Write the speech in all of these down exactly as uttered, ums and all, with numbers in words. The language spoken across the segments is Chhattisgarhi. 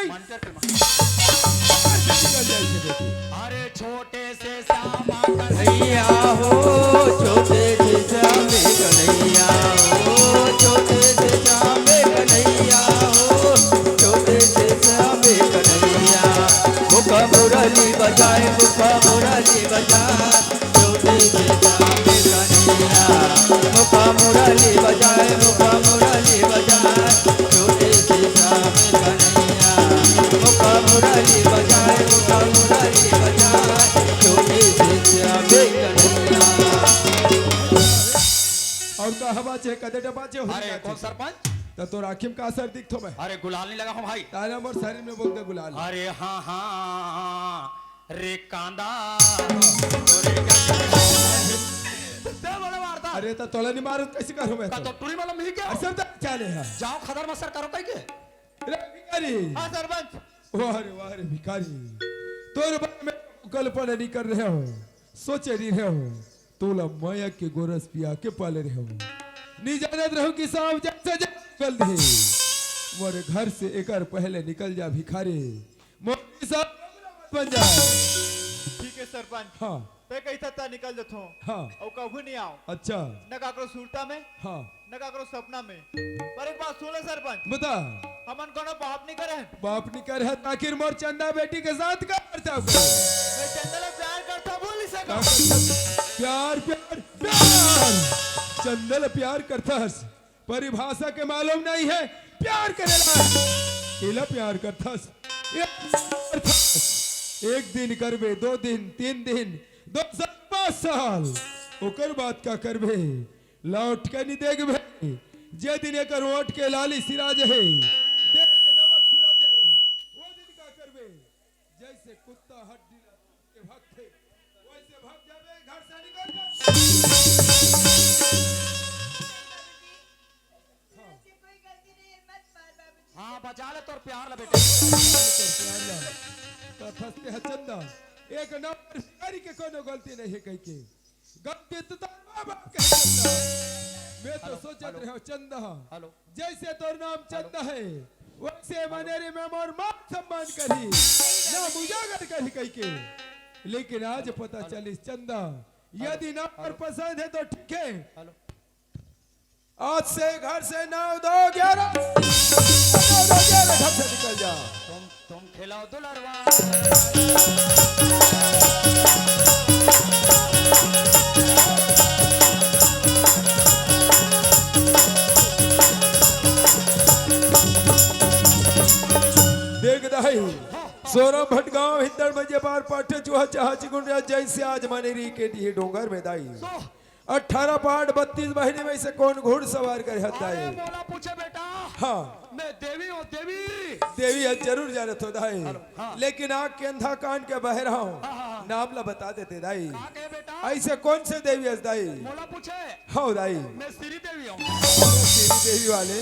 मंजर के माँ। अरे छोटे से श्यामा कन्हैया हो, छोटे से श्यामे कन्हैया हो, छोटे से श्यामे कन्हैया हो, छोटे से श्यामे कन्हैया। मुख मुरली बजाए, मुख मुरली बजाए, छोटे से श्यामे कन्हैया। मुख मुरली बजाए, मुख मुरली बजाए, छोटे से श्यामे कन्हैया। मुख मुरली बजाए, मुख मुरली बजाए, छोटे से श्यामे कन्हैया। अउ कहाँ बाचे, कदे डबाचे हो अरे, जाचे। कौन सरपंच? त तोर आँखी म का सर दिखथों मैं? अरे, गुलाल नहीं लगा हूँ भाई। तारा मोर शरीर में बोल दे गुलाल। अरे, हाँ, हाँ, हाँ, हाँ। रे कांदा। अरे, त तोला नहीं मारूँ, कैसे करूँ मैं का तो? तो टूरी मालूम ही क्या? अरे, सब तो चाले है। जाओ, खदर मसर करो कहीं के। रे भिखारी। हाँ, सरपंच। वाह रे, वाह रे भिखारी। तोर बारे में कल्पना नहीं कर रहे हो, सोचे नहीं रहे हो। तोला मया के गोरस पिया के पाले रहे हो। नहीं जानत रहो कि सांप जैसे जैसे निकल दे। मोरे घर से एकर पहले निकल जा भिखारी। मोर साथ बन जा। ठीक है सरपंच। हाँ। तै कहिथा त निकल जथों। हाँ। अउ कभू नहीं आओ। अच्छा। न काकरो सुरता में, हाँ। न काकरो सपना में। पर एक बात सुन ले सरपंच। बता। हमन कोनो पाप नहीं करे हन। पाप नहीं करे हन, आखिर मोर चंदा बेटी के साथ का करता हूँ? मैं चंदा ला प्यार करता, बोल नहीं सका। का करता? प्यार, प्यार, प्यार। चंदा ला प्यार करता हस। परिभाषा के मालूम नहीं है प्यार करेला। एला प्यार करथस, एला प्यार करथस। एक दिन करबे, दो दिन, तीन दिन, दो साल, पाँच साल, ओकर बाद का करबे? लौट के नहीं देखबे। जे दिन एकर ओंठ के लाली सिरा जहे, देह के नमक सिरा जहे, वो दिन का करबे? जैसे कुत्ता हड्डी ला के भागथे, वैसे भाग जाबे, घर से निकल जा। हाँ। हाँ, बचा ले तोर प्यार ला बेटा। तोर प्यार ला। त फंसते है चंदा, एक नंबर शिकारी के कोनो गलती नहीं है कह के। गलती तो तोर माँ बाप के है चंदा। मैं तो हेलो, सोचत हेलो। रहे हूँ चंदा। हेलो। जैसे तोर नाम चंदा है, वैसे मनेरी में मोर मान सम्मान करही, नाम उजागर करही कह के। लेकिन आज पता चलिस चंदा, यदि नाम मोर पसंद है तो ठीक है। आज से घर से नौ दो ग्यारह, नौ दो ग्यारह घर से निकल जा। तुम तुम खिलाओ दुलरवा। देख दाई, सोरम भटगांव हिंदड़ में जे बार पाठे चूहा चाहा चिकुन रहा, जैसे आज मनेरी के डीह डोंगर में दाई। अठारह पाठ बत्तीस बहिनी में से कौन घुड़सवार करे हत अरे दाई? मोला पूछे बेटा। हाँ। मैं देवी हूँ, देवी। देवी हत जरूर जानत हो दाई। हाँ। लेकिन आँख के अंधा कान के बहरा हूँ। हाँ, हाँ, हाँ। नाम ला बता देते दाई। का कहे बेटा? ऐसे कौन से देवी हस दाई? मोला पूछे। हाँ दाई। मैं श्री देवी हूँ। श्री देवी वाले।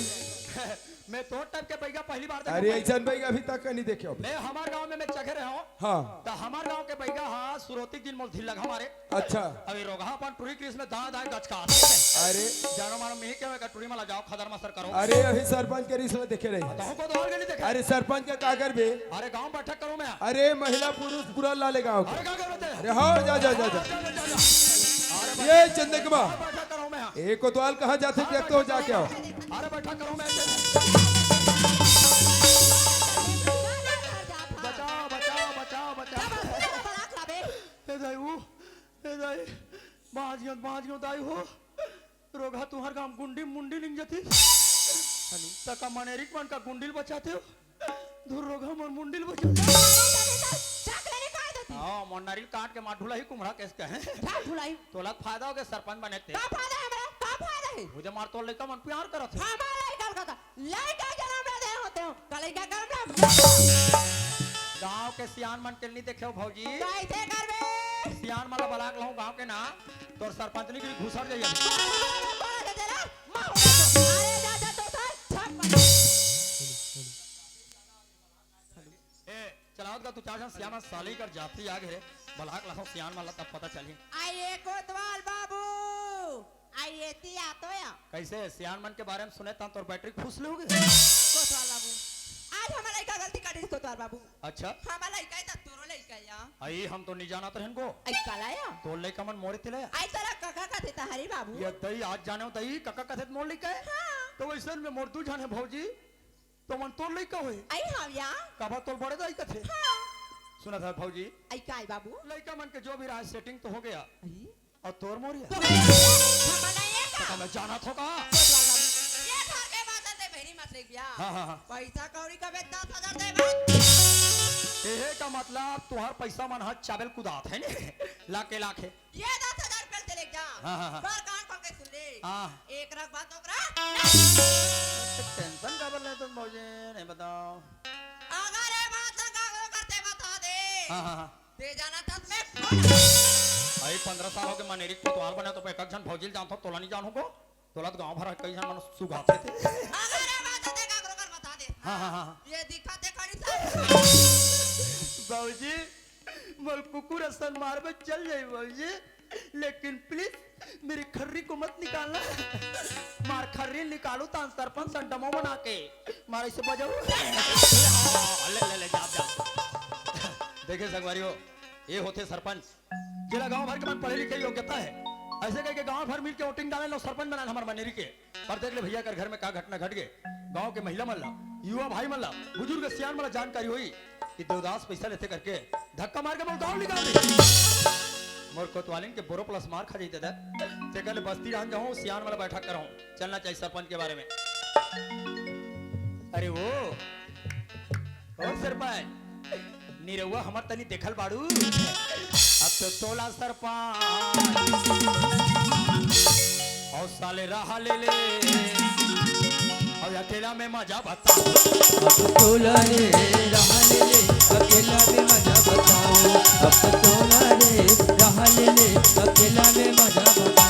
मैं तोर टाइप के बैगा पहली बार देखा अरे भाई। ऐसन बैगा अभी तक नहीं देखे हो। मैं हमार गांव में मैं चघे रहे हूँ। हाँ। त हमार गांव के बैगा हा सुरोती दिन मोल ढील लगा मारे। अच्छा। अभी रोगहा अपन टुरी क्रिस में दाएं दाएं गचका। अरे। जानो मानो मिही के मैं टुरी में ला जाओ खदर मसर करो। अरे अभी सरपंच के रिस में देखे रही। तो हमको तो और नहीं देखे। अरे सरपंच का का करबे? अरे गांव बैठक करूँ मैं। अरे महिला पुरुष पूरा ला ले गाँव के। अरे का करबे? अरे हाँ जा जा जा जा। अरे ये चंदकमा। बैठक करूँ मैं। ए कोतवाल कहाँ जाथे? हाँ, देखते हो बैठक जाके आओ। करूँ मैं। अरे बैठक करूँ मैं। बचाओ, बचाओ, बचाओ, बचाओ। ए दाई, वो, ए दाई, बाँच गयो, बाँच गयो दाई हो। रोगहा तुहर गाँव गुंडी मुंडी लिंग जतिस। तका मनेरिक मन का गुंडी ल बचाते हो। धुर रोगहा मोर मुंडी ल बचाते हो। हाँ, मोर नरिल काट के मार ढुला ही कुम्हड़ा केस कहे। ढाल ढुलाई। तोला फायदा हो गया सरपंच बने ते। का फायदा है हमरा? का फायदा है? मुझे मार तोर लइका मन प्यार करत है। हमार लइका का, का? लइका जन्म दे दे होते हो। का लइका जन्म ना? गाँव के सियान मन के नहीं देखे हो भौजी। कैसे करबे? सियान मन ला बलाक लाऊं गाँव के ना, तोर सरपंचनी के घुसर जाइए। अरे जा, जा, तो सर, छप। ए, चलावत का तू चार जन सियान मन साली कर जाती आ गए, बलाक लाऊं सियान मन ला तब पता चली। आइए कोतवाल बाबू। आई एती आतो या। कैसे सियान मन के बारे में सुने तन तोर बैटरी फुस ले होगे? कोतवाल बाबू, आज हमर लइका गलती कर दिस कोतवाल बाबू। अच्छा। हमर लइका हे त तोरो लइका या। अई, हम तो नहीं जानत रहन गो। अई, काला या? तोर लइका मन मोरे तिला या। अई, तोला कका कथे त हरी बाबू। ये दई, आज जाने हो दई, कका कथे त मोर लइका हे। हाँ। तो वइसन में मोर दू झन हे भौजी, तो मन तोर लइका होही। अई, हाँ या। काबर तोर बड़े दाई कथे। हाँ। सुनत हस भौजी। अई, काय बाबू? लइका मन के जो भी रहा setting तो हो गया। अई? अउ तोर मोर या? तो हमन ये का? त मैं जानत हों का? कोतवाल बाबू, ये घर के बात हे, ते बहिरी मत लेके या। हाँ, हाँ, हाँ। पैसा कौड़ी का बे दस हजार देबे। एहे का मतलब तुंहर पैसा मन ह चाबेल कुदात हे ने? लाखे लाखे। ये दस हजार रुपया ते लेके जा। हाँ, हाँ, हाँ। पर कान खोल के सुन ले। हाँ। एक रख बात ओकरा। Tension काबर लेथस भौजी, नहीं बताओ। अगर ये बात ला काकरो करते बता दे। हाँ, हाँ, हाँ। ते जानत हस मैं कोन हँव? अई, पंद्रह साल हो गे, मनेरी के कोतवाल बने, तो एक झन भौजी ल जानथों, तोला नहीं जानहूँ गो? तोला तो गाँव भर कई झन मन सुघाथे ते। अगर ये बात हे, ते काकरो कर बता दे। हाँ, हाँ, हाँ, हाँ। ये दिखा ते खड़ी सा। भौजी, मोला कुकुर असन मारबे चल जाही भौजी, लेकिन please मेरी खर्री को मत निकालना। मार खर्री निकालूँ त सरपंच सन डमो बना के मार इसे बजाऊ। ले, ले, ले, जा, जा। देखे संगवारी हो, ये होथे सरपंच, जेला गांव भर के मन पढ़े लिखे योग्यता हे, अइसे कहिके गांव भर मिल के voting डाले लो सरपंच बनाए हमर मनेरी के। पर देख ले भैया कर घर में का घटना घट गे। गांव के महिला मन ला, युवा भाई मन ला, बुजुर्ग सियान मन ला जानकारी होही कि देवदास पैसा लेथे करके धक्का मार के मोर गांव निकाल दे। मोर कोतवालिन के बोरो plus मार खा जइते दे। तेकर ले बस्ती डाहन जाहूं, सियान मन ला बैठक करहूं। चलना चाहिए सरपंच के बारे में। अरे वो, ओ सरपंच, निरहुआ हमर तनी देखल बाड़ू। अब तो तोला सरपंच। और साले रहा ले ले। और अकेला में मजा बताओ। अब तो तोला रे रहा ले ले, अकेला में मजा बताओ। अब तो तोला रे रहा ले ले, अकेला में मजा बताओ।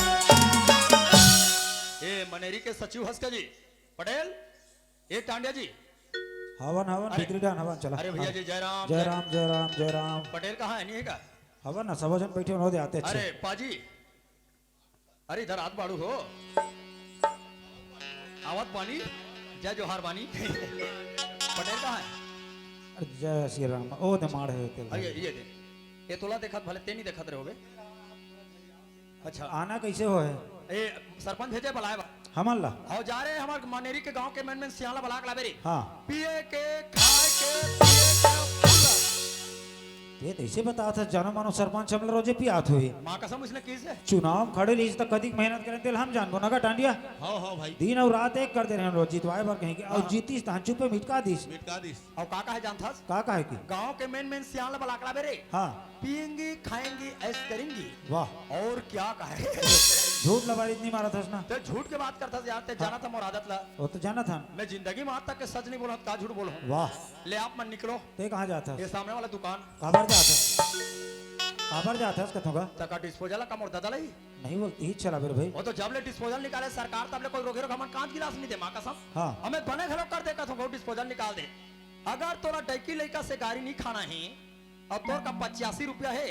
ए मनेरी के सचिव हस का जी, पटेल, ए टांडिया जी। हवन, हवन, अरे, भीतरी डान, हवन, चला। अरे भैया हाँ। जी, जय राम, जय जय राम, जय राम, जय राम। पटेल कहाँ है, नहीं है का? हवन ना, सब झन बैठे हों, ओदे आते अच्छे। अरे पाजी, अरे इधर आत बाड़ू हो। आवत बानी, जय जोहार बानी। पटेल कहाँ है? अरे जय श्री राम, ओदे माड़ हे तेल अरे ये, ये दे। ये तोला देखत भले ते नहीं देखत रहे होबे। अच्छा। आना कैसे होहे? ए, सरपंच भेजे बलाए बर। हमन ला? हव, जा रे, हमर मनेरी के गांव के मेन मेन सियान ला बला के लाबे रे। हाँ। पिए के, खाए के, पिए के, पूरा। ते तइसे बतात हस, जानो मानो सरपंच हमला रोजे पियात होही। माँ कसम, उसने किस है? चुनाव खड़े रहिस त कतिक मेहनत करे तेला हम जानबो ना का टांडिया। हव, हव भाई। दिन अउ रात एक कर दे रहेन रोज जितवाए बर कहिके, अउ हाँ। जीतिस तहां चुप्पे मिटका दिस। मिटका दिस। अउ का कहे जानथस? का कहे कि? गांव के मेन मेन सियान ला बला के लाबे रे। हाँ। पिएंगी, खाएंगी, ऐश करेंगी। वाह। और क्या कहे? झूठ लबारी इतनी मारत हस ना। ते झूठ के बात करथस यार, ते हाँ। जानत हस मोर आदत ला। वो तो जानत हन। मैं जिंदगी में आज तक के सच नहीं बोला, का झूठ बोलहूँ? वाह। ले आप मन निकलो। ते कहाँ जात हस? ये सामने वाला दुकान। काबर जात हस? काबर जात हस कथों का? तका disposal का मोर दादा लाई? नहीं बोलती ही चला बेर भाई। वो तो जब ले disposal निकाले सरकार, तब ले कोई रोगे रोग हमन कांच गिलास नहीं दे, माँ कसम। हाँ। हमें बने घलो कर दे कथों का, disposal निकाल दे। अगर तोला डैकी लइका से गारी नहीं खाना ही, अउ तोर का पचासी रुपया हे,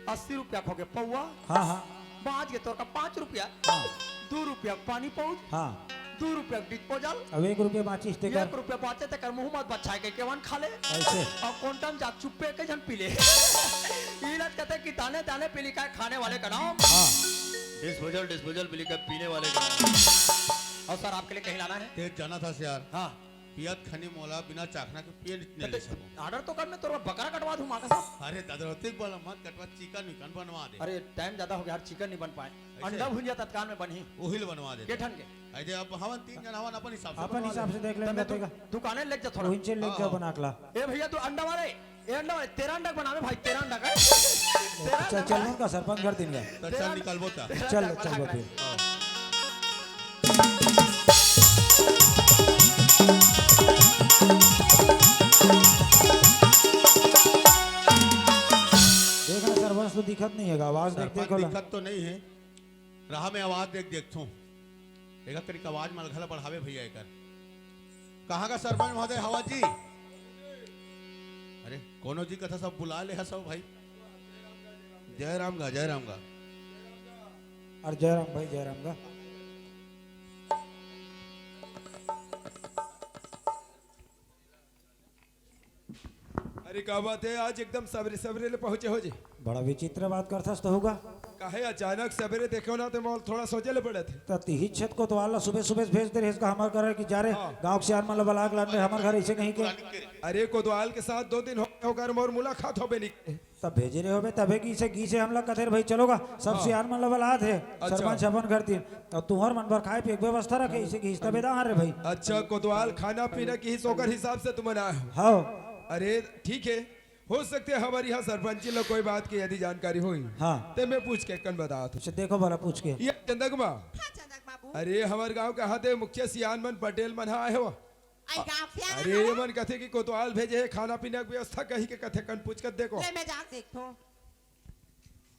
अस्सी रुपया के होगे पौवा। हाँ, हाँ। बाँच गे तोर का पाँच रुपया। हाँ। दू रुपया के पानी pouch। हाँ। दू रुपया के disposal। अब एक रुपया बाँचिस तेकर। एक रुपया बाँचे तेकर मुँह मत बच्छाए के केवन खा ले। ऐसे। अउ condom जा चुप्पे के झन पी ले। इलाज कहते कि दाने दाने पी लिखा है खाने वाले का नाम। हाँ। Disposal, disposal पी लिखा है पीने वाले का नाम। अउ सर आपके लिए कहीं लाना है? तेज जाना था यार। हाँ। पियत खनी मोला बिना चाखना के पिए नहीं, नहीं ले सकूं। Order तो कर, मैं तोर बकरा कटवा दूं, माँ कसम। अरे दादा, ओतिक बोला मत कटवा, chicken विकन बनवा दे। अरे, time ज्यादा हो गया यार, chicken नहीं बन पाए। ऐसे? अंडा भुंजिया तत्काल में बनही। ओही ल बनवा दे। के ठन के? अरे, अब हमन तीन जन हवन, अपन हिसाब से अपन बनवा हिसाब ले। से देख लेंगे, तब मैं तू देखा। दुकाने लेके जा थोड़ा। वहीं से लेके जा हाँ। बना के ला। ए भैया, तू अंडा वाले, ए अंडा वाले, तेरा अंडा बनावे भाई, तेरा अंडा का। तेरा अच्छा, अंडा चल का। उनका सरपंच घर दिन गए। तो चल निकलबो ता। चल, चल, बता। हाँ। देख ना, सरपंच तो दिखत नहीं है, आवाज देख, सरपंच देखो ना। दिखत तो नहीं है, राह में आवाज देख, देखथों। एकर तरीका आवाज मलघा ला बढ़ावे भैया एकर। कहाँ का सरपंच महोदय हवा जी? अरे, कोनो जी कथा सब बुला ले है सब भाई। जय राम गा, जय राम गा। अरे जय राम भाई, जय राम गा। अरे, का बात हे, आज एकदम सबेरे सबेरे ले पहुंचे हो जी? बड़ा विचित्र बात करथस तो होगा। काहे अचानक सबेरे देखे हो ना, तो मोला थोड़ा सोचे ले पड़त हे। त तिही छत कोतवाल ला सुबह सुबह भेज दे रहे इसका हमर घर कि जा रे, हाँ। गांव के सियान मन ला बला के लान रे हमर घर, ऐसे कहीं के। अरे, कोतवाल के साथ दो दिन हो गए, ओकर मोर मुलाकात होबे नहीं। तब भेजे रहे होबे, तभे गीसे, गीसे हमला कथे भाई, चलो गा, सब हाँ। सियान मन ला बलात हे, अच्छा। सरपंच अपन घर तीन। अब तुहर मन बर खाए पिए के व्यवस्था रखे, इसे गीस तबे दा रे भाई। अच्छा, कोतवाल खाना पीना की ही ओकर हिसाब से तुमन आए हो। हाँ। अरे, ठीक है, हो सकते है हमर यहाँ सरपंच ला कोई बात की यदि जानकारी होई, हाँ। ते मैं पूछ के कन बतात हूँ। अच्छा, देखो भला पूछ के। ये चंदक माँ। हाँ, चंदक बाबू। अरे, हमर गांव कहाँ थे मुखिया सियान मन, पटेल मन, हाँ, आए हो? आई गाँव सियान अरे, हमारे। ये मन कथे कि कोतवाल भेजे हे, खाना पीना के व्यवस्था कही के कथे, कन पूछ के देखो। ले, मैं जाके देखथों।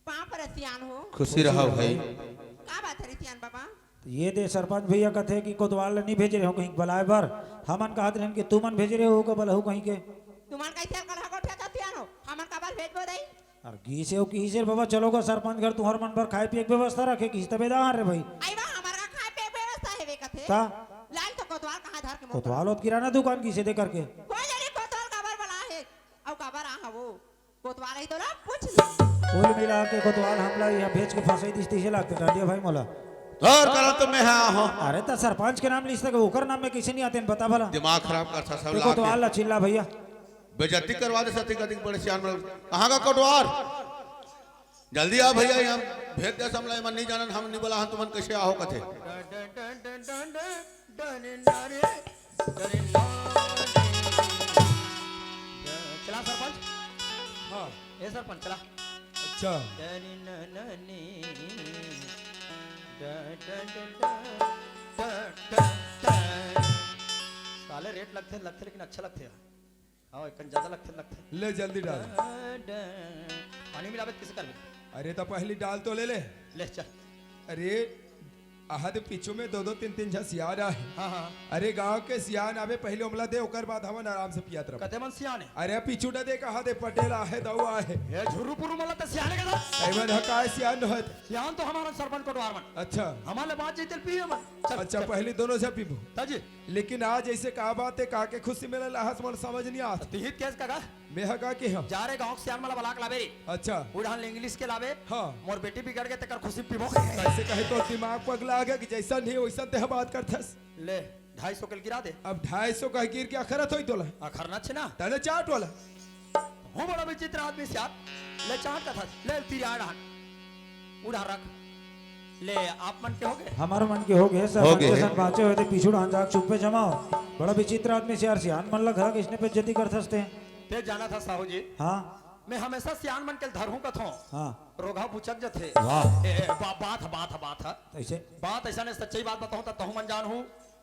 पाँव पर सियान हो। खुशी रहा भाई। का बात हे रे सियान बाबा? ये दे सरपंच भैया कथे कि कोतवाल ला नहीं भेजे रहे हो कहीं बलाए बर। हमन कहत रहन कि तुमन भेजे रहे हो का बलहू कहीं के। तुमन कैसे कलहा गोठिया था सियान हो? हमन काबर भेजबो दई? अरे गीसे हो किहिसे रे बाबा, चलो गा सरपंच घर, तुहर मन बर खाए पिए के व्यवस्था रखे किहिस तबे दा रे भाई। आई बा, हमर का खाए पिए के व्यवस्था हेवे कथे? ता? लाल तो कोतवाल कहाँ धर के मोर कोतवाल होत किराना दुकान किसे दे करके। कोई जनी कोतवाल काबर बला हे? अउ काबर आ हवो? कोतवाल ही तो ला पूछ ले। कुल मिला के कोतवाल हमला यहाँ भेज के फंसाई दिस तिसे लागथे डांडिया भाई मोला। और करा तो मैं हाँ हो। अरे त सरपंच के नाम लिस तक ओकर नाम में किसे नहीं आते हैं, बता भला। दिमाग खराब करथस सब ते ला कोतवाल के। ला चिल्ला भैया। बेइज्जती करवा दे सती कदी बड़े सियान मन। कहाँ का कोटवार? जल्दी आ भैया, यहाँ भेज दे हमला, एमन नहीं जानन, हम नहीं बोला हन, तुमन कैसे आहो कथे। चला सरपंच। हाँ। ए सरपंच, चला। अच्छा। साले रेट लगथे, लगथे, लेकिन अच्छा लगथे। हाँ, एक कन ज्यादा लगथे, लगथे। ले जल्दी डाल। पानी मिलावे त किसे करबे? अरे त पहली डाल तो ले ले। ले चल। अरे, आहा दे पीछू में दो दो तीन तीन झन सियान आहे। हाँ, हाँ। अरे गांव के सियान आवे, पहले ओमला दे, ओकर बाद हमन आराम से पियत रहो। कते मन सियान हे? अरे पीछू न दे, कहा दे पटेल आहे, दऊ आहे। ये झुर्रू पुर्रू मन ला त सियान हे कथे। कई मन ह काय सियान रहत। सियान तो हमर सरपंच कोटवार मन। अच्छा। हमर ले बात जैते पिए मन। चल, अच्छा, चल। पहली दोनों से पीबो। ताजी। लेकिन आज ऐसे का बात हे, का के खुशी में लाहस, मोला समझ नहीं आत। तिहित केस का का? मैं ह का के हम? जा रे गाँव के सियान मन ला बला के लाबे रे। अच्छा। उड़हन ले इंग्लिश के लाबे। हाँ। मोर बेटी बिगड़ गे तेकर खुशी पीबो। कैसे कहे तो दिमाग पगला गया कि जैसा नहीं वैसा ते बात करथस। ले, ढाई सौ के गिरा दे। अब ढाई सौ का गिर के अखरत होई तोला। अखरना छे ना। तने चाट वाला। हो बड़ा विचित्र आदमी सियान। ले चाट कथस, ले तिरिया डहन। उड़ा रख। ले, आप मन के हो गे? हमर मन के हो गे, सर, हो गे। मन के संग बाँचे होय ते पीछू डाहन जाके चुप्पे जमाओ। बड़ा विचित्र आदमी से यार, सियान मन ला घला के इसने बेइज्जती करथस ते। ते जानथस साहू जी, हाँ। मैं हमेशा सियान मन के धरहूँ कथों। हाँ। रोगहा बुचक जथे। वाह। ए, ए, बा-, बात ह, बात ह, बात ह। कैसे? बात ऐसा नहीं, सच्चाई बात बताहूँ त तहूँ मन जानहू।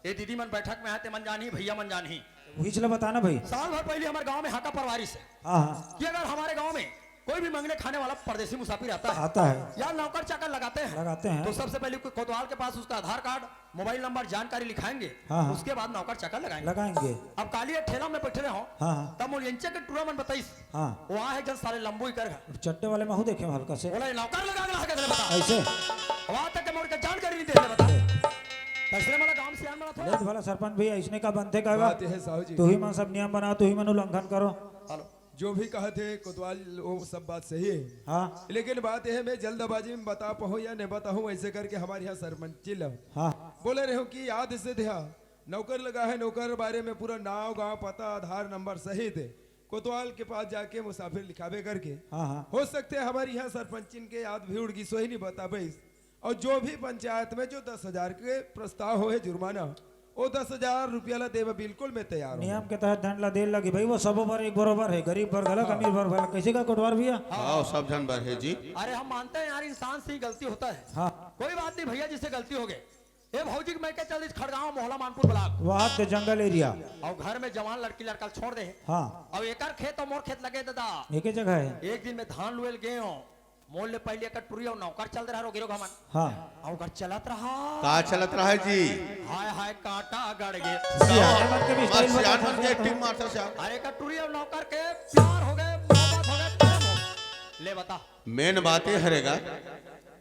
ए दीदी मन बैठक में आए, ते मन जानही, भैया मन जानही। उहीच ला बताना भाई। साल भर पहली हमर गाँव में हाका परवारिस हे हाँ, हाँ। कि अगर हमर गाँव में कोई भी मंगने खाने वाला परदेसी मुसाफिर आता है, आता है। या नौकर चाकर लगाते हैं, लगाते हैं। तो सबसे पहले कोतवाल के पास उसका आधार कार्ड, मोबाइल नंबर, जानकारी लिखाएंगे, हाँ, हाँ। उसके बाद नौकर चाकर लगाएंगे। लगाएंगे। अब काली एक ठेला में बैठे रहे हो, हाँ, हाँ। तब मोला एंचे के टूरा मन बताइस, हाँ। वो आहे एक झन साले लंबू ही कर घर। चड्डे वाले महू देखे हूँ हल्का से। बोला, "ये नौकर लगा के रहा के बता।" ऐसे? वहाँ तक के मोर के जानकारी नहीं दे बता। तीसरे वाला गांव से आन वाला था। ले भला सरपंच भैया, इसने का बनथे का? बात ये है साहू जी। तू ही मन सब नियम बनाओ, तू ही मन उल्लंघन करो। हेलो। जो भी कहत हे कोतवाल, वो सब बात सही है। हाँ। लेकिन बात ये है, मैं जल्दबाजी में बता पाऊँ या नहीं बताऊँ, ऐसे करके हमर यहाँ सरपंची ला हाँ। बोले रहे हो कि याद से ध्या नौकर लगा है, नौकर बारे में पूरा नाव, गांव, पता, आधार नंबर सहित कोतवाल के पास जाके मुसाफिर लिखावे करके। हाँ, हाँ। हो सकथे हमर यहाँ सरपंचिन के याद भी उड़ गिस होही, नहीं बता पाइस। और जो भी पंचायत में जो दस हजार के प्रस्ताव होहे जुर्माना, वो दस हजार रुपया ला देवे बिल्कुल मैं तैयार हूँ। नियम के तहत दंड ला दे लगी भाई, वो सबो बर एक बरोबर है, गरीब बर घलक, हाँ। अमीर बर घलक। कैसे का कोटवार भैया? हाँ, सब झन बर है जी। अरे हम मानते हैं यार, इंसान से ही गलती होता है। हाँ। कोई बात नहीं भैया, जिससे गलती हो गई। ए भौजी के मइके चल दिस खड़गांव मोहला मानपुर ब्लॉक। वहाँ के जंगल एरिया। अउ घर में जवान लड़की लड़का ल छोड़ दे हे। हाँ। अउ एकर खेत अउ मोर खेत लगे दादा। एके जगह है। एक दिन में धान लुएल गेंव। मोर ले पहले एकर टुरी अउ नौकर चल रहा रोगी रोग हमन। हाँ। अउ ओकर चलत रहा। का चलत रहा है जी? हाय हाय कांटा गड़ गे। सियान मन के भी बस style सियान बता मन के सकते हैं। Acting मारता सियान। अरे एकर टुरी अउ नौकर के प्यार हो गए, मोहब्बत हो गए, प्रेम हो गए। ले बता। Main बात ये हरेगा।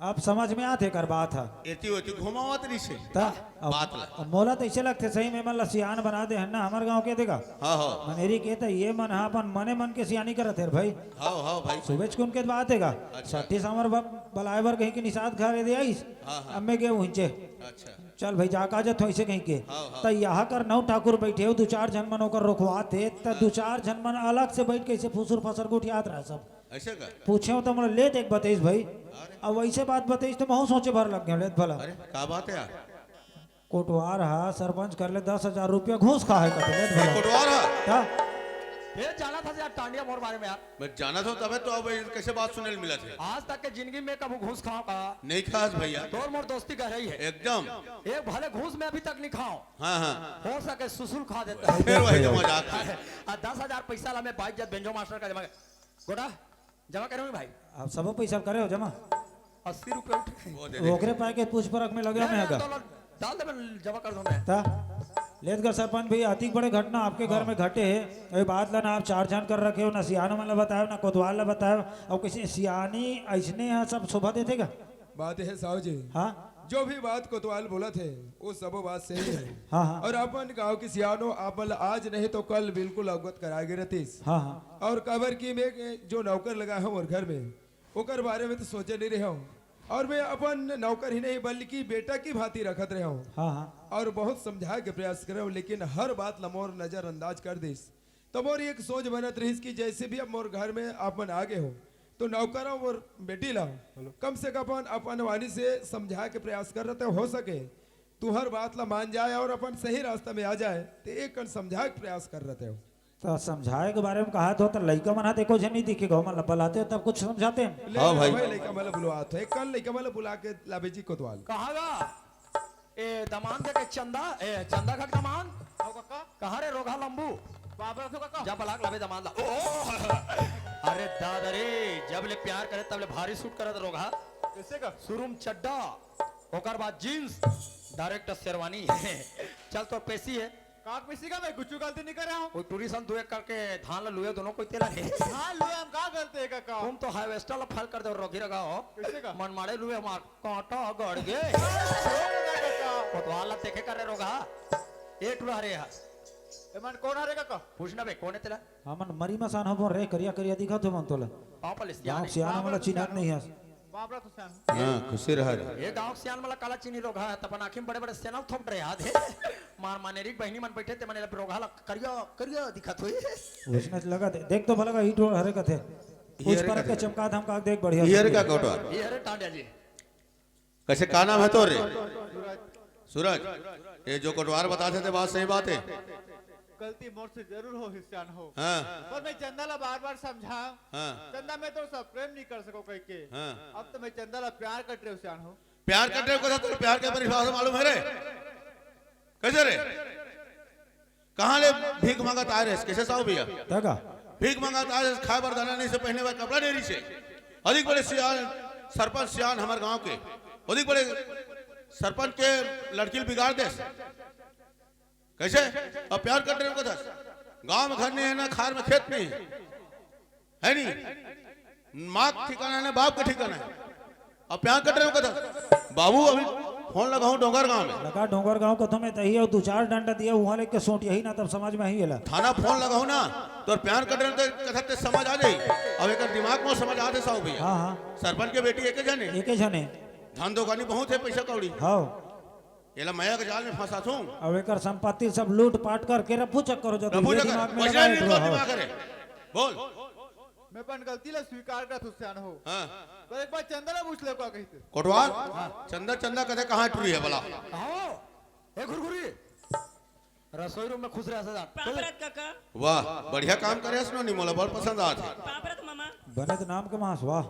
अब समझ में आथे एकर बात ह। एती ओती घुमावत रहिसे। त अब, बात ला। अब मोला तो ऐसे लगथे, सही में मन ला सियान बना दे हन ना हमर गांव के। देखा, हाँ, हाँ। मनेरी के त ये मन ह अपन मने मन के सियानी करत हे रे भाई। हाँ, हाँ भाई। सुबेच कुन के बात हे का? अच्छा। सट्ठी सांवर ब-, बलाए बर कहीं के निषाद घर दे आइस। हाँ, हाँ। अब मैं गए उहिंचे। अच्छा। चल भाई, जा का जत हो ऐसे कहीं के। हाँ, हाँ। त यहाँ कर नौ ठाकुर बैठे हो, दू चार झन मन ओकर रोकवात हे, त हाँ। दू चार झन मन अलग से बैठ के ऐसे फुसुर फसर गोठियात रहा सब। ऐसे का? पूछे हो त मोला ले देख बतेस भाई। अरे। अब वैसे बात बतेस त महू सोचे भर लग गए लेत भला। अरे, का बात है यार? कोटवार हा सरपंच कर ले दस हजार रुपया घूस खा है कते लेत ये भला। कोटवार हा? का? ये जाना था यार टांडिया मोर बारे में यार। मैं जाना था तबे तो अब ये कैसे बात सुने ल मिला थे। आज तक के जिंदगी में कभू घूस खाओ का? नहीं खास भैया। तोर मोर दोस्ती गहराई है। एकदम। एक भले घूस में अभी तक नहीं खाओ। हाँ, हाँ। हो सके सुसुल खा देता है। फिर वही तो मजाक है। आ, दस हजार पैसा ला मैं बाइक जब बेंजो मास्टर का जमा कर। गोटा, जमा करे हो भाई? आप सबो पैसा करे हो जमा? अस्सी रुपये उठे। वो दे दे। ओकरे पाए के पूछ परख में लगे नहीं, मैं नहीं, का? तो डाल दे, मैं जमा कर दूं मैं। ता? लेत गा सरपंच भैया, अतिक बड़े घटना आपके घर हाँ। में घटे है। ये बात ला ना आप चार जन कर रखे हो, ना सियानो मन ला बतायो, ना कोतवाल ला बतायो। अब किसी सियानी ऐसने यहाँ सब शोभा देते का? बात है साहू जी। हाँ? जो भी बात कोतवाल बोला थे, वो सबो बात सही है। हाँ, हाँ। और अपन गांव की सियानो आपन आज नहीं तो कल बिल्कुल अवगत करा गे रहतीस। हाँ, हाँ। और काबर कि मैं जो नौकर लगा हूँ और घर में, ओकर बारे में तो सोचे नहीं रहे हूँ। और मैं अपन नौकर ही नहीं बल्कि बेटा की भांति रखत रहे हूँ। हाँ, हाँ। और बहुत समझाए के प्रयास करे हूँ, लेकिन हर बात ला मोर नजरअंदाज कर दिस। तो मोर एक सोच बनत रहिस कि जैसे भी अब मोर घर में आप मन आ गए हो, तो नौकर और बेटी ला हेलो। कम से कम अपन, अपन वाणी से समझाए के प्रयास कर रहते हो सके, तुहर बात ला मान जाए और अपन सही रास्ता में आ जाए, तो एक कन समझाए के प्रयास कर रहते हो। तो समझाए के बारे में कहा तो, तो लइका मन हाथ एको झन नहीं दिखे, गौ मन ला बलाते हो तब कुछ समझाते हैं। ले हाँ भाई। भाई, लइका मन ला बुलवा तो, एक कन लइका मन ला बुला के लाबे जी कोतवाल। कहाँ गा? ए, दमान के, के चंदा, ए, चंदा का दमान? हो काका। कहाँ रे रोगहा लंबू? बाबरा तो काका। जा बलाक लाबे दमान ला। ओ, ओ, अरे दादा रे, जब ले प्यार करे तब ले भारी सूट करत रोगहा। कैसे का? शुरू में चड्डा, ओकर बाद जींस, डायरेक्ट शेरवानी। चल तोर पेशी है। काक पेशी का मैं कुछ गलती नहीं कर रहा हूँ। वो टूरी सन तू एक करके धान ला लुए दोनों कोई तेला रे। धान लुए हम का गलती है काका? तुम तो हार्वेस्टर ला फल कर दे रोगी रगा हो। कैसे का? मनमाड़े लुए हमार कांटा गड़ गे। कोतवाल ला देखे करे रोगा। ए टुरा हरे हा। ए मन कोन हरे काका? पूछना बे, कोन है तेला? हमन मरी मसान हो रे, करिया करिया दिखत हो मन तोला। पाँव पले गाँव सियान सियान वाला चिन्हत नहीं है। बाबरा तो सियान। हाँ, खुशी रहा रे। ये गाँव सियान वाला काला चीनी रोगा है, तपन आँखी में बड़े बड़े सेना थोप रहे हाथ है। मार माने रिक बहिनी मन बैठे ते मने रोगा ला करिया करिया दिखत होई। उसने लगा दे, देख तो भला का ईट हरे कथे। ये कुछ हरे परत कथे। के चमका धमका देख बढ़िया ये हरे से। का कोटवार? ये हरे टांड्या जी। कैसे, का नाम है तोर रे? सूरज। ये जो कोटवार बताथे ते बात सही बात है। गलती मोर से जरूर हो हिस्यान हो। हाँ। पर मैं चंदा ला बार बार समझा। हाँ। चंदा मैं तो सब प्रेम नहीं कर सको कह के। हाँ। अब तो मैं चंदा ला प्यार कर रहे हो सियान हो। प्यार कर रहे हो कथा, तो प्यार के परिभाषा मालूम है रे? कैसे रे? कहाँ ले भीख मांगत आए रहे, कैसे साहू भैया? तगा। भीख मांगत आए रहे, खाए बर दाना नहीं से, पहने बर कपड़ा नहीं रही से। अधिक बड़े सियान, सरपंच सियान हमारे गांव के, अधिक बड़े सरपंच के लड़की ल बिगाड़ दे। कैसे? अब प्यार कर रहे हो कथा? गांव में घर नहीं है ना, खार में खेत नहीं है, है नहीं? माँ के ठिकाना है ना, बाप के ठिकाना है। अब प्यार कर रहे हो कथा? बाबू अभी फोन लगाऊं डोंगर गांव में। लगा डोंगर गांव को तुम्हें तही और दो चार डंडा दिया, वहां लेके सोट यही ना, तब समझ में ही एला। थाना फोन लगाऊं ना, तो प्यार कर रहे हो तो कथा ते समझ आ जाई। अब एक दिमाग में समझ आते साहू भैया। हाँ, हाँ। सरपंच के बेटी एक जने। एक जने। धन दोकानी बहुत है, पैसा कौड़ी। हाँ। एला मया के जाल में फंसाथूं। अब एकर संपत्ति सब लूट पाट करके रफू चक्कर हो जाता। रफू ये चक्कर, दिमाग में पैसा लगाए नहीं तो, तो हाँ। दिमाग करे। बोल। मैं अपन गलती ला स्वीकार करत हूँ, सियान हो। हाँ। पर एक बार चंदा ला पूछ ले का कहिते। कोटवार? हाँ। चंदा, चंदा कथे कहाँ टुरी है भला? कहो, ए घुरघुरी। रसोई रूम में खुश रह सदा। पाँव परत काका। वाह, बढ़िया काम करे हस नोनी, मोला बड़ पसंद आत है। पाँव परत मामा। बने तो नाम के मांस, वाह।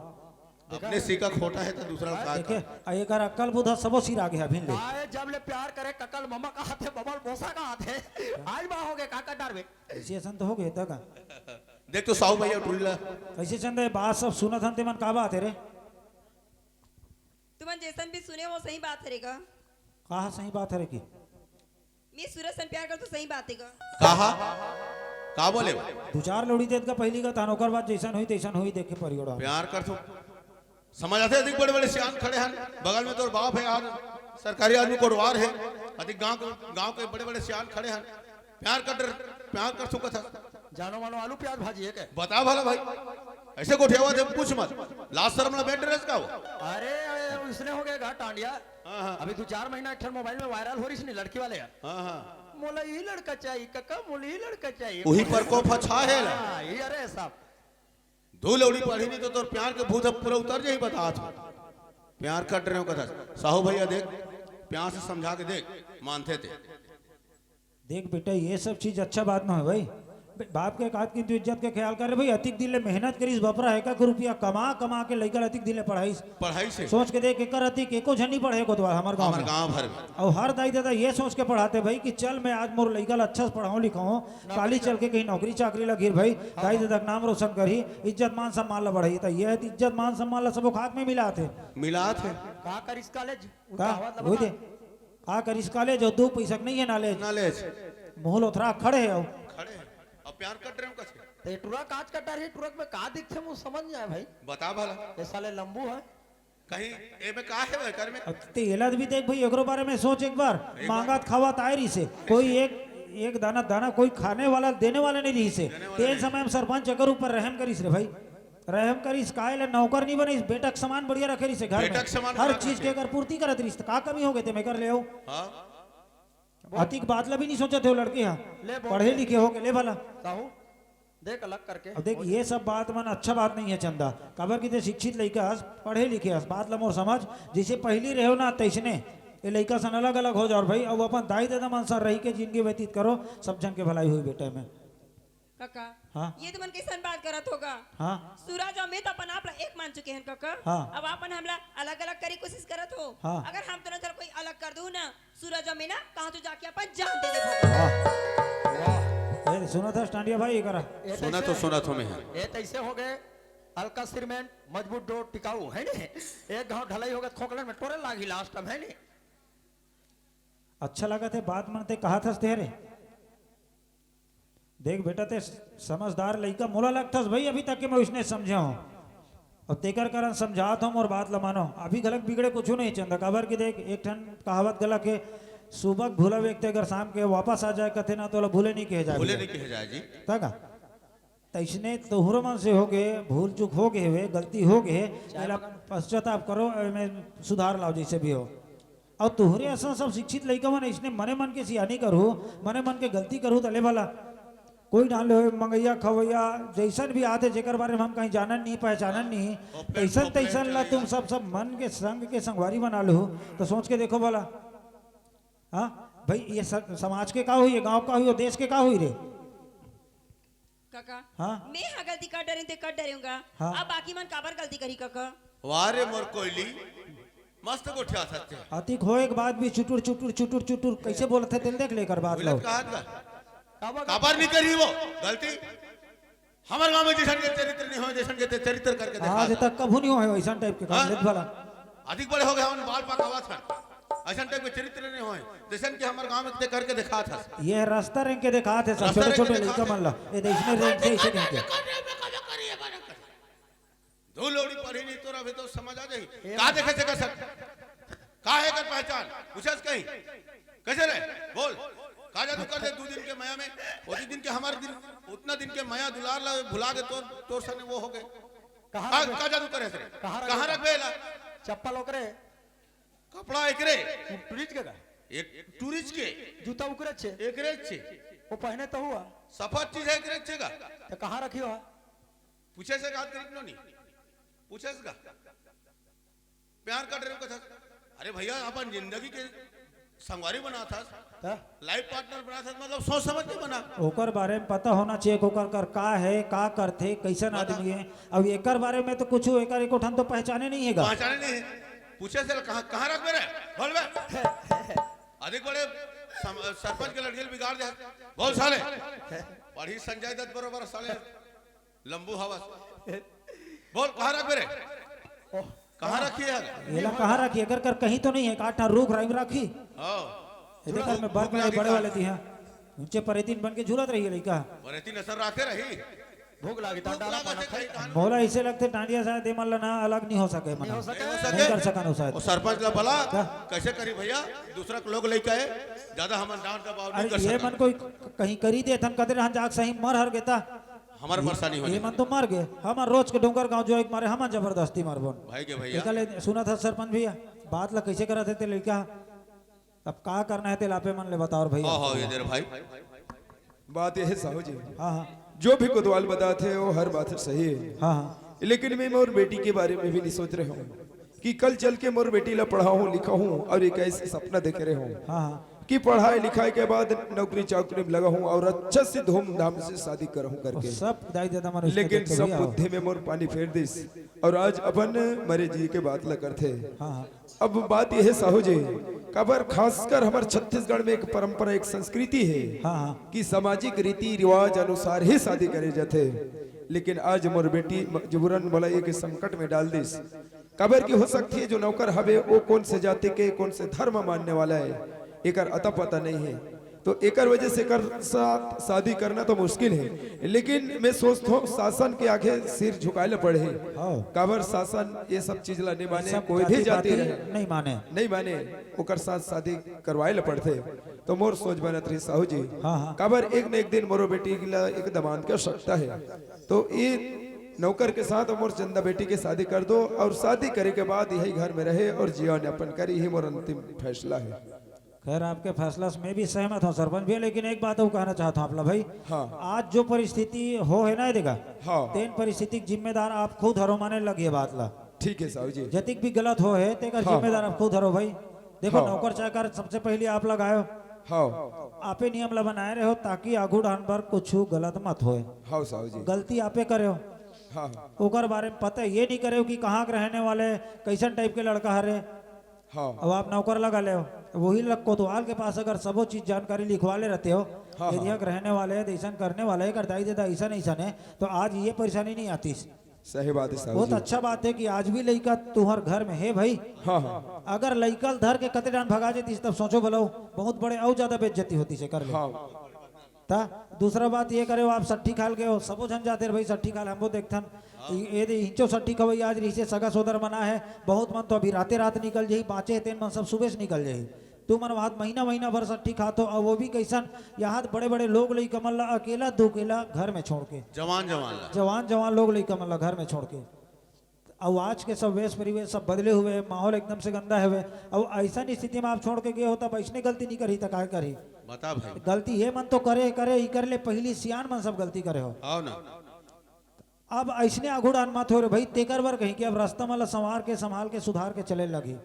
देखा? अपने सिक्का खोटा है तो दूसरा का देखे, का? आ एकर अक्कल बुधा सबो सिर आगे है अभिन ले। आए जब ले प्यार करे ककल ममा का हाथे बबल बोसा का हाथे। आज बा हो गए काका डर बे। ऐसे ऐसन तो हो गए तक। देख तो साहू भैया टुरी ला। कैसे चंदा, ये बात सब सुनत हन ते मन का बात है रे? तुमन जैसन भी सुने हो सही बात है रे का? कहा सही बात है रे की? मैं सूरज सन प्यार कर तो सही बात है का? कहा? का बोले? दो चार लोड़ी देत का पहली का तान, ओकर बाद जैसन हुई तैसन हुई देख के परियोड़ा। प्यार कर तो समझ आथे, अधिक बड़े बड़े सियान खड़े हन, बगल में तोर बाप हे, आज सरकारी आदमी कोटवार हे, अधिक गांव के, गांव के बड़े बड़े सियान खड़े हन। प्यार कर, प्यार कर सकत हस। जानो मानो आलू प्याज भाजी हे के? बता भला भाई, ऐसे गोठियावत हे, पूछ मत। लाज शर्म ला बैठ रहे का वो? अरे, अरे, इसने हो गए घाट टांडिया। हाँ, हाँ। अभी दो चार महीना एक ठन मोबाइल में वायरल हो रही थी लड़की वाले यार। हाँ, हाँ। मोला ई लड़का चाहिए कका, मोला ई लड़का चाहिए। वही प्रकोप ह छा हे ला। हाँ, ये अरे साहब। दो लौड़ी पढ़ी नहीं तो तोर प्यार के भूत ह पूरा उतर जाही, बतात हो। प्यार कट रहे हो कथा। साहू भैया देख, प्यार से समझा के देख, मानथे ते। देख बेटा, ये सब चीज अच्छा बात ना है भाई। बे-, बाप के कात की तू इज्जत के ख्याल कर रे भाई। अतिक दिन ले मेहनत करिस बपरा, एक एक रुपया कमा कमा के लइका ल अतिक दिन ले पढ़ाइस। पढ़ाई से। सोच के देख, एकर अतिक एको झन नहीं पढ़े कोतवाल हमर गांव हमर में। गांव भर में। और हर दाई ददा ये सोच के पढ़ाते भाई कि चल मैं आज मोर लइका ल अच्छा से पढ़ाऊं लिखाऊं, काली चल के कहीं नौकरी चाकरी लगिर भाई, दाई ददा के नाम रोशन करही, इज्जत मान सम्मान ला बढ़ाही। त ये इज्जत मान सम्मान ला सबो खाक में मिलात हे। मिलात हे। का करिस कॉलेज? का? उतावत ला वही बता। दे। का करिस कॉलेज अउ दू पैसा के नहीं है नॉलेज। नॉलेज। मुंह लोथरा खड़े हे अउ। खड़े हे। अब प्यार कट रहे हो कथे। ते टुरक आज कटा रही, टुरक में का दिखथे, मुझे समझ नहीं आया भाई। बता भला। ये साले लंबू है। कहीं ए में का हे भाई, कर में? अब ते एला भी देख भाई, एकरो बारे में सोच एक बार। एक बार। मांगत खावत आए रही से, कोई एक, एक दाना, दाना कोई खाने वाला, देने वाला नहीं रही से। देने वाला तेन नहीं। समय में सरपंच एकर ऊपर रहम करिस रे भाई। रहम करिस, काय ले नौकर नहीं बनिस, बेटा के समान बढ़िया रखे रहिस घर में। बेटा के समान हर बना चीज के रखे। अगर पूर्ति करत रहिस, त का कमी हो गए ते मैं कर ले आऊ? हाँ। अतिक बात ला भी नहीं सोचत हे वो लड़के हा। ले बोल। पढ़े लिखे हो के ले भला। साहू, देख अलग करके। अब देख, ये सब बात मन अच्छा बात नहीं है चंदा। काबर कि ते शिक्षित लइका हस, पढ़े लिखे हस, बात ला मोर समझ, जैसे पहली रहे हो ना तैसने ये लइका सन अलग अलग हो जाओ भाई। अब अपन दाई ददा मन सन रही के जिंदगी व्यतीत करो, सब जन के भलाई हुई बेटा में। कका, हाँ। ये तुमन कैसन बात करत हो गा? हाँ। सूरज अउ मैं तो अपन आप ला एक मान चुके हन कका। हाँ। अब आपन हमला अलग-अलग करे कोशिश करत हो। हाँ। अगर हम दोनों झन कोई अलग कर दू ना, सूरज अउ मैं ना कहाँ तो जाके अपन जान दे देबो। वाह। वाह। ए, सुनत हस टांडिया भाई, एकरा। ए सुनत हो, तैसे, सुनत हो मैं। ए तैसे हो गए, हल्का सीमेंट, मजबूत डोर, टिकाऊ, है नी? एक घाव ढलाई हो गए, खोखलन में टोरे लागी लास्ट में, है नी? अच्छा लगत हे, बात मन ते कहत हस ते रे। देख बेटा, ते समझदार लइका मोला लगथस भाई, अभी तक के मैं उसने समझे हूँ। अब तेकर कारण समझात हूँ, मोर बात ला मानो। अभी घलक बिगड़े कुछ नहीं चंदा, काबर कि देख, एक ठन कहावत घलक हे, सुबह भूला व्यक्ति अगर शाम के वापस आ जाए कथे ना, तो ओला भूले नहीं कहे जाए भूले भैया। नहीं कहे जाए जी। तगा? तइसने तोहरो मन से हो गए, भूल चूक हो गए हुए, गलती हो गए, एला पश्चाताप करो, एमे सुधार लाओ जैसे भी हो। अउ तोहरे असन सब शिक्षित लइका मन अइसने मने मन के सियानी करहू, मने मन के गलती करहू, त ले भला कोई डाल ले होय, मंगइया खवइया जइसन भी आथे, जेकर बारे में हम कहीं जानन नहीं, पहचानन नहीं, ओपले, तइसन, ओपले तइसन ला चले तुम जा। सब, सब मन के संग के संगवारी बना लो, तो सोच के देखो भला। हाँ भाई, ये स-, समाज के का हुई, ये गांव का हुई, और देश के का हुई रे? काका, हाँ? मैं हा गलती कर डरें ते कर डरेंगा। हाँ। अब बाकी मन काबर गलती करी काका? वाह रे मोर कोयली, मस्त गोठियाथस ते। अतिक होए के बाद भी चुटुर, चुटुर, चुटुर, चुटुर, कैसे बोलत हे, तेल देख लेकर बात बोलत लो। कहा था? काबर काबर नहीं करी वो गलती? हमर गांव में जइसन के चरित्र नहीं होय, जइसन के ते चरित्र करके देखा आज था। तक कभू नहीं होय वइसन टाइप के काम हाँ? लेत भला। अधिक बड़े हो गए, हमन बाल पाकावत हन। अइसन टाइप के चरित्र नहीं होय, जइसन के हमर गांव में ते करके देखात हस। ये रास्ता रेंग के देखात हे सब रास्ता छोटे रेंग के छोटे देखात लइका हे। मन ला। ये देख, इसने रेंग के, इसे रेंग के। दो लौड़ी पढ़ी नहीं तोरा भी तो समझ आ जाही। ए का देखे से कर सक? का हे कर पहचान? पूछस कहीं? कैसे रे? बोल। का जादू कर दे दू दिन के मया में? वो दू दिन के हमर दिन, उतना दिन के मया दुलार ला भुला के तोर, तोर सने वो हो गए। कहाँ का, रख-, का जादू करे से? कहाँ रख-, कहाँ रखबे ला? चप्पल ओकरे। कपड़ा एकरे। टूरिस्ट के का? एक टूरिस्ट के। जूता उकरे छे। एकरे छे। वो पहने तो हुआ। सफेद चीज है एकरे छे का? तो कहाँ रखी हो? पूछे से बात करी नो नहीं। पूछे से का? प्यार कर रहे हो कथा। अरे भैया, अपन जिंदगी के संगवारी बनाथस, हाँ? लाइफ पार्टनर बनाथस, मतलब सोच समझ के बना। ओकर बारे में पता होना चाहिए, ओकर कर का है, का करथे, कैसन पता। आदमी है। अब एकर बारे में तो कुछ, एकर एको ठन तो पहचाने नहीं है गा। पहचाने नहीं है। पूछे से कहाँ, कहाँ रखबे रे? बोल बे। अधिक बड़े सम-, सरपंच के लड़की बिगाड़ दे। बोल साले। पढ़ी संजय दत्त बरोबर साले। लंबू हवस। बोल, कहाँ रखबे रे? ओह। कहाँ रखी है? एला कहाँ रखी? एकर कर कहीं तो नहीं है, काटा रूख राई में रखी। हाँ। ये देख, में बर्फ में बड़े वाले दी हैं। ऊंचे परेतीन बन के झूलत रही है लइका। परेतीन असर राखे रही। भूख लागी त डाला पाना खाई। मोला ऐसे लगथे, डांडिया शायद ये मन ला ना अलग नहीं हो सके, मन नहीं हो सके। नहीं कर सकन हो शायद। सरपंच ला बला, का? कैसे करी भैया? दूसरा के लोग लेके आए, ज्यादा हमन डांट दबाव नहीं कर सकन। ये मन कोई कहीं करी दे थन, कदे रहन जाग सही मर हर गेता। हमार परेशानी हो ये मन तो मर गए। हमर रोज के डोंगर गांव जो एक मारे हमन जबरदस्ती मारबोन। भाई के भैया। एकले सुना था सरपंच भैया, बात ला कैसे करत हे ते लइका। अब का करना है तेला आपे मन ले बताओ रे भैया। हाँ, हाँ, ये दे रे भाई। बात ये है साहू जी, हाँ, हाँ। जो भी कोतवाल बताते हैं वो हर बात सही है। हाँ, हाँ। लेकिन मैं मोर बेटी के बारे में भी नहीं सोच रहे हूँ कि कल चल के मोर बेटी ला पढ़ाऊँ लिखाऊँ और एक ऐसे सपना देख रहे हूँ हाँ, हाँ। कि पढ़ाई लिखाई के बाद नौकरी चाकरी में लगा हूँ और अच्छा से धूमधाम से शादी करूँ करके। सब दाई दादा मन उसके लेकिन देखे सब हुए हो। बुद्धि में मोर पानी फेर दिस और आज अपन मरे जी के बात ला करथे। हाँ, हाँ। अब बात यह है साहू जी, काबर खासकर हमर छत्तीसगढ़ में एक परंपरा, एक संस्कृति है हाँ, हाँ। कि सामाजिक रीति रिवाज अनुसार ही शादी करे जाथे। लेकिन आज मोर बेटी मजबूरन मोला ये के संकट में डाल दिस, काबर कि हो सकती है जो नौकर हवे वो कौन से जाति के, कौन से धर्म मानने वाला है, एकर अता पता नहीं है। तो एकर वजह से एकर साथ शादी करना तो मुश्किल है, लेकिन मैं सोचता हूँ शासन के आगे सिर झुकाए ला पड़े। हाँ। काबर शासन ये सब चीज ला नहीं माने, सब कोई भी जाति जाति पाति रहे। नहीं माने। नहीं माने, ओकर साथ शादी करवाए ला पड़थे। तो मोर सोच बनत रही साहू जी, हाँ, हाँ। काबर एक न एक दिन मोरो बेटी ला एक दमांद के आवश्यकता है, तो ये नौकर के साथ मोर चंदा बेटी के शादी कर दो और शादी करे के बाद यही घर में रहे और जीवन यापन करे, यही मोर अंतिम फैसला है। खैर, आपके फैसला से मैं भी सहमत हूँ सरपंच भैया, लेकिन एक बात और कहना चाहता हूँ आप ला भाई। हाँ। आज जो परिस्थिति हो है ना, देखा, हाँ। तेन परिस्थिति के जिम्मेदार आप खुद हरो, माने लग ये बात ला। ठीक है साहू जी। जतिक भी गलत हो है, तेकर हाँ। जिम्मेदार आप खुद हरो भाई। देखो, हाँ। नौकर चाकर सबसे पहले आप लगायो। हाँ। आपे नियम ला बनाए रहे हो ताकि आगू डाहन बर कुछ गलत मत होए। हाँ साहू जी। गलती आपे करे हो। हाँ। ओकर बारे में पता ये नहीं करे हो कि कहाँ के रहने वाले, कैसन टाइप के लड़का हरे। हाँ। अब आप नौकर लगा ले हो, वही लग कोतवाल के पास अगर सबो चीज जानकारी लिखवा ले रहते हो, हाँ, हाँ। एरिया के रहने वाले, ऐसन करने वाले, एकर दाई ददा ऐसन ऐसन है, तो आज ये परेशानी नहीं आतीस। सही बात है साहू बहुत जी। अच्छा बात है कि आज भी लइका तुहर घर में है भाई। हाँ, हाँ। अगर लइका ल धर के कते डान भगा जेतीस तब सोचो भला, बहुत बड़े अउ ज्यादा बेइज्जती होतीस एकर ले। हाँ। ता दूसरा बात ये करे हो, आप सट्ठी खाल गए हो, सबो झन जाते रहे भाई सट्ठी खाल, हमको देखथन। हाँ। ये दे इंचो सट्ठी खवई आज रिहिसे सगा सोदर मना है, बहुत मन तो अभी राते रात निकल जाही, बाँचे हे तेन मन सब सुबह से निकल जाही। तुमन वहाँ महीना महीना भर सट्ठी खात हो, और वो भी कैसन, यहाँ बड़े बड़े लोग लइका मन ला अकेला दुकेला घर में छोड़ के, जवान जवान ला। जवान जवान लोग लइका मन ला घर में छोड़ के। अउ आज के सब वेश परिवेश सब बदले हुए, माहौल एकदम से गंदा हवे। अउ ऐसन स्थिति में आप छोड़ के गए हो, तब ऐसने गलती नहीं करही त काय करही? बता भाई। गलती ये मन तो करे, करे, इकर ले पहली सियान मन सब गलती करे हो। आओ ना। अब ऐसने आगू डाहन मत हो रे भाई, तेकर बर कहीं कि अब रास्ता मन ला संवार के, संभाल के, सुधार के चले लगही,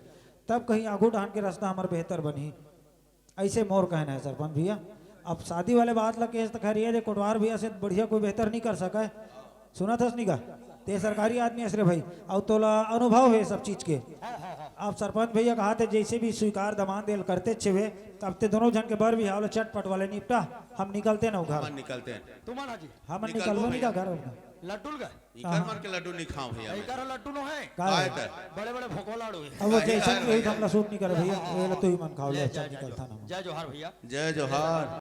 तब कहीं आगू डाहन के रास्ता हमर बेहतर बनही। ऐसे मोर कहना है सरपंच भैया। अब शादी वाले बात ला केस त खैर ये दे, कोटवार भैया से बढ़िया कोई बेहतर नहीं कर सका है। सुना थस नहीं का? ते सरकारी आदमी हस रे भाई, अउ तोला अनुभव है सब चीज के। अब सरपंच भैया कहा थे जैसे भी स्वीकार दमान देल करते छे हुए, तब ते दोनों जन के बर भी हावले चटपट वाले निपटा, हम निकलते ना घर। हम निकलते हैं। तुमन हाजी। हम निकलबो निकलबो नहीं का भैया। घर अपना। लड्डू लगा। इकर मन के लड्डू नहीं खाओ भैया मैं। इकर लड्डू नो है। का काय है? कर? बड़े बड़े भोको लाड़ू है। अब वो जैसन भी होई, हमला सूट नहीं करे भैया। ये ला तू ही मन खाओ, ले, ले, अच्छा जा, जा, निकलता जा। ना। जय जोहार भैया। जय जोहार।